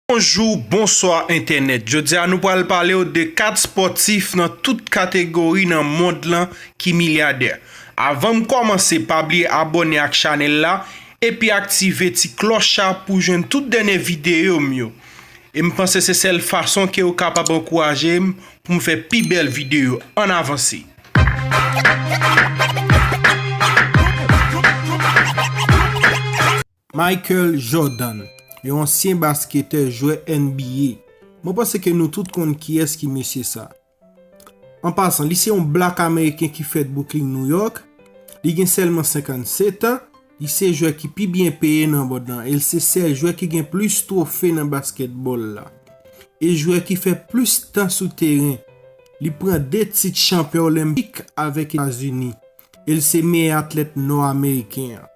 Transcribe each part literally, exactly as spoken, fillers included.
Bonjou, bonswa entènèt. Jodi a nou pral pale w de kat spòtif nan tout kategori nan mond lan ki milyadè. Avan m kòmanse, pa bliye abòne ak chanèl la epi aktive ti klòch la pou jwenn tout dènye videyo m yo. E m panse se sèl fason ke w kapab ankouraje m pou m fè pi bèl videyo. Ann avanse. Michael Jordan, yon ansyen basketè, jwè N B A. Mwen panse ke nou tout konn kiyès ki mesye sa. An pasan, li se yon blak ameriken ki fèt Brooklyn, New York. Li gen sèlman senkannsèt an. Li se jwè ki pi byen peye nan mond lan. E l se sèl jwè ki gen plis twofe nan basketball la. E jwè ki fè plis tan sou teren. Li pran de tit chanpyon olenpik avèk Etazini. E l se meyè atlèt nò-ameriken an.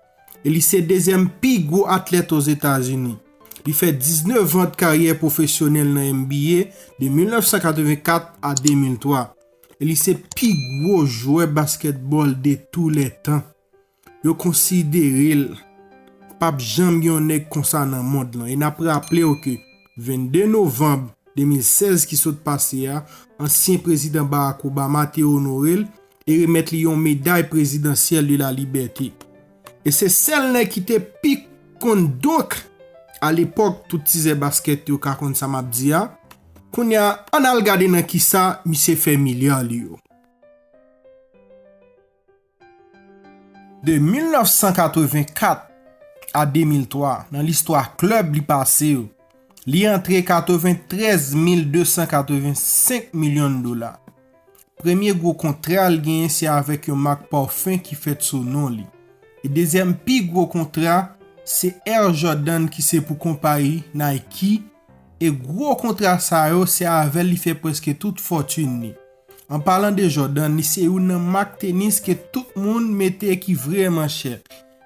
E li se dezyèm pi gwo atlèt Ozetazini. Li fè diznèf an de karyè pwofesyonèl nan N B A de mil nèf san katrevenkat a de mil twa. E li se pi gwo jwè basketball de tous les temps. Yo konsidere l p ap janm gen yon nèg konsa nan mond lan. E n ap raple w ke vennde novanm de mil sèz ki sot pase a, ansyen prezidan Barack Obama te onore l e remèt li yon meday prezidansyèl de la libète. E se sèl nèg ki te pi konn donk a lepòk tout tizè baskèt yo ka konn sa m ap di a. Kounye a, ann al gade nan kisa misye fè milya li yo. De mil nèf san katrevenkat a de mil twa, nan listwa klèb li pase yo, li antre katreventrèz mil de san katrevensenk milyon dola. Premye gwo kontra l genyen se avèk yon mak pafen ki fèt sou non li. E dezyèm pi gwo kontra, se Air Jordan ki se pou konpayi Nike. E gwo kontra sa yo, se avè l li fè prèske tout fòtin li. An palan de Jordan, li se youn nan mak tenis ke tout moun mete ki vrèman chè.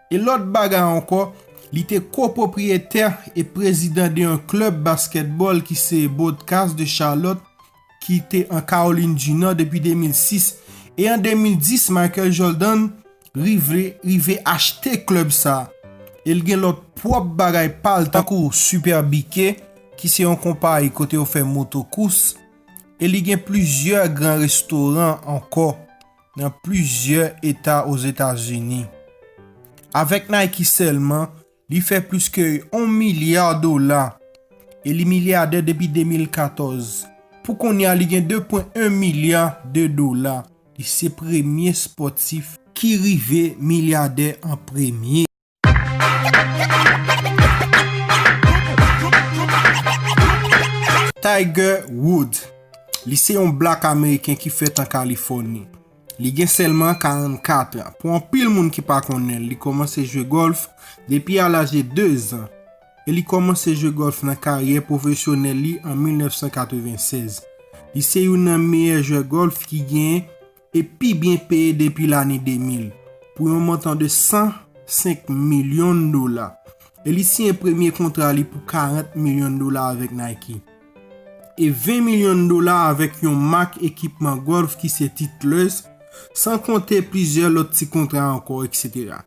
E lòt bagay ankò, li te kopwopriyetè e prezidan de yon klèb baskètbòl ki se Bobcats de Charlotte, ki te an Kawolin di Nò depi de mil sis. E an de mil dis, Michael Jordan rive, rive achte klèb sa. E l gen lòt pwòp bagay pa l tankou Super Biquet, ki se yon konpayi kote yo fè motokous. E li gen plizyè gran restoran ankò nan plizyè eta Ozetazini. Avèk Nike sèlman, li fè plis ke yon milya dola. E li milyadè depi de mil katòz. Pou kounye a, li gen de pwen en milya de dola. Li se premye spòtif ki rive milyadè an premye. Tiger Woods, li se yon blak ameriken ki fèt an Kalifòni. Li gen sèlman karannkat an. Pou anpil moun ki pa konnen l, li kòmanse jwe gòlf depi a laj de de zan. E li kòmanse jwe gòlf nan karyè pwofesyonèl li an mil nèf san katrevennsèz. Li se youn nan meyè jwè gòlf ki genyen e pi byen peye depi lane de mil, pou yon montan de san senk milyon dola. E li siyen premye kontra li pou karant milyon dola avèk Nike. E ven milyon dola avèk yon mak ekipman gòlf ki se Titleist, san konte plizyè lòt ti kontra ankò, etsetera.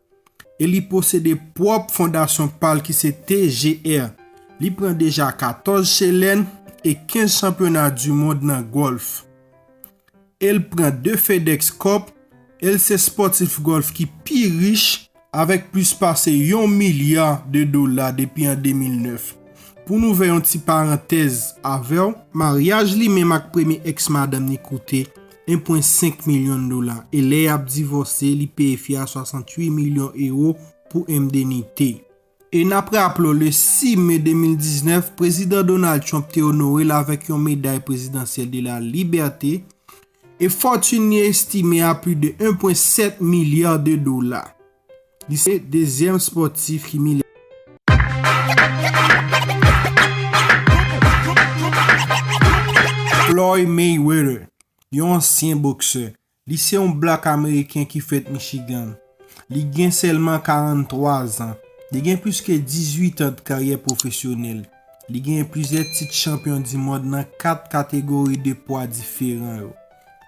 E li posede pwòp fondasyon pa l ki se T G R. Li pran deja katòz chelèn e kenz chanpyona di mond nan gòlf. E l pran de FedEx Cup, e l se spòtif gòlf ki pi rich avèk plis pase yon milya de dola depi an de mil nèf. Pou nou fè yon ti parantèz avè w, maryaj li menm ak premye èks madanm li koute en pwen senk milyon dola, e lè y ap divòse, li peye fi a swasanntuit milyon ewo pou endenite. E n ap raple w, le sis me de mil diznèf, Prezidan Donald Trump te onore l avèk yon meday prezidansyèl de la libète, e fòtin li estime a plis de en pwen sèt milya de dola. Li se dezyèm spòtif ki milyadè. Floyd Mayweather, yon ansyen boksè. Li se yon blak ameriken ki fèt Michigan. Li gen sèlman karannntwa zan. Li gen plis ke dizuit an de karyè pwofesyonèl. Li gen plizyè tit chanpyon di mond nan kat kategori de pwa diferan yo.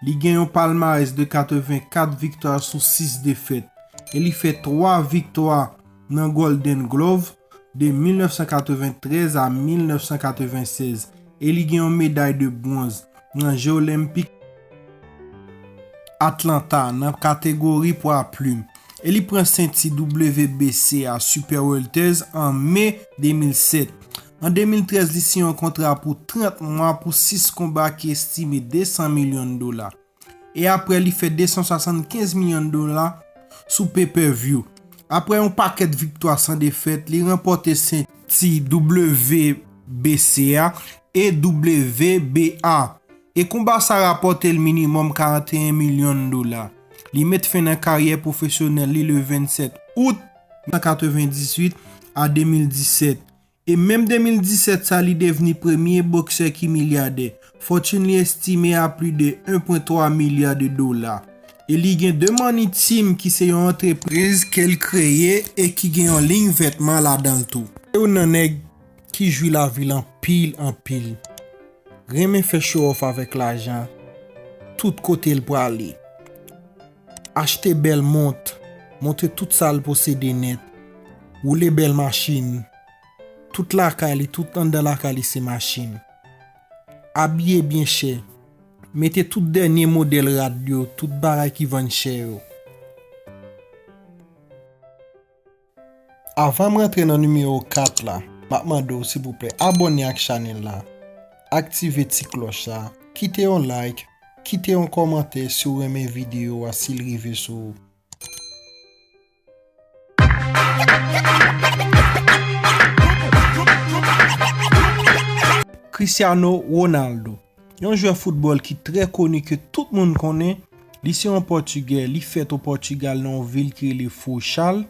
Li gen yon palmarès de katrevenkat viktwa sou sis defèt. E li fè twa viktwa nan Golden Glove, de mil nèf san katreventrèz a mil nèf san katrevennsèz e li gen yon meday de bwonz nan Je Olenpik Atlanta nan kategori pwa plim e li pran senti W B C a Super Welters an me de mil sèt. An de mil trèz, li siyen yon kontra pou trant mwa pou sis konba ki estime de san milyon dola. E apre, li fè de san swasannkenz milyon dola sou pay-per-view. Apre yon pakèt viktwa san defèt, li ranpòte senti W B C a e W B A. E konba sa rapòte l minimòm karanteyen milyon dola. Li met fen nan karyè pwofesyonèl li le vennsèt out mil nèf san katrevendizuit a de mil disèt. E menm de mil disèt sa, li devni premye boksè ki milyadè. Fòtin li estime a plis de en pwen twa milya de dola. E li gen The Money Team ki se yon antrepriz ke l kreye e ki gen yon liy vètman ladan l tou. Se youn nan nèg ki jwi lavi l anpil, anpil. Renmen fè show off avèk lajan tout kote l prale. Achte bèl mont, montre tout sa l posede nèt. Woule bèl machin. Tout lakay li, tout anndan lakay li se machin. Abiye byen chè. Mete tout dènye modèl rad yo, tout bagay ki vann chè yo. Avan m rantre nan nimewo kat la, m ap mande w silvouplè abòne ak chanèl la, aktive ti klòch la, kite yon like, kite yon kòmantè si w renmen videyo a, si l rive sou ou. Cristiano Ronaldo, yon jwè foutbòl ki trè koni ke tout moun konnen, li se yon Pòtigè, li fèt o Pòtigal nan yon vil ki rele Funchal.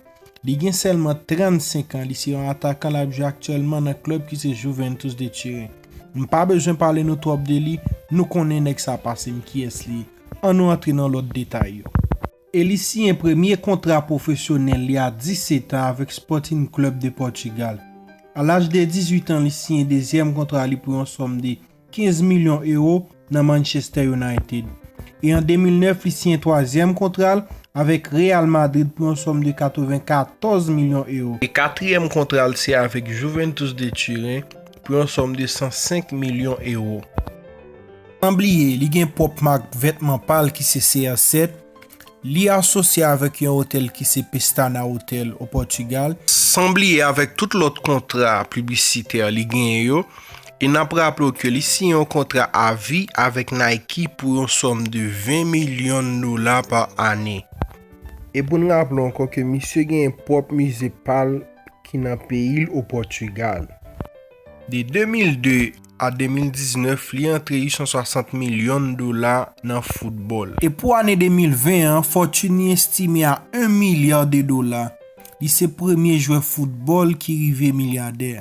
Li gen sèlman trannsenk an, li se yon atakan, l ap jwe aktyèlman nan klèb ki se Juventus de Turin. M pa bezwen pale nou twòp de li, nou konnen nèg sa pase m kiyès li ye. Ann nou antre nan lòt detay yo. E li siyen premye kontra pwofesyonèl li a disèt an avèk Sporting Club de Portugal. A laj de dizuit an, li siyen dezyèm kontra li pou yon sòm de kenz milyon ewo nan Manchester United. E an de mil nèf, li siyen twazyèm kontra l avèk Real Madrid pou yon sòm de katrevenkatòz milyon ewo. E katriyèm kontra l se avèk Juventus de Turin pou yon sòm de san senk milyon ewo. San bliye, li gen pwòp mak vètman pa l ki se C R sèt. Li asosye avèk yon otèl ki se Pestana Hotel o Pòtigal. San bliye avèk tout lòt kontra piblisitè li genyen yo. E n ap raple w ke li siyen yon kontra avi avèk Nike pou yon sòm de ven milyon dola pa ane. E pou n raple w ankò ke misye genyen pwòp mize pa l ki nan peyi l o Pòtigal. De de mil de a de mil diznèf, li antre uit san swasant milyon dola nan foutbòl. E pou ane de mil ven an, fòtin li estime a en milya de dola. Li se premye jwè foutbòl ki rive milyadè.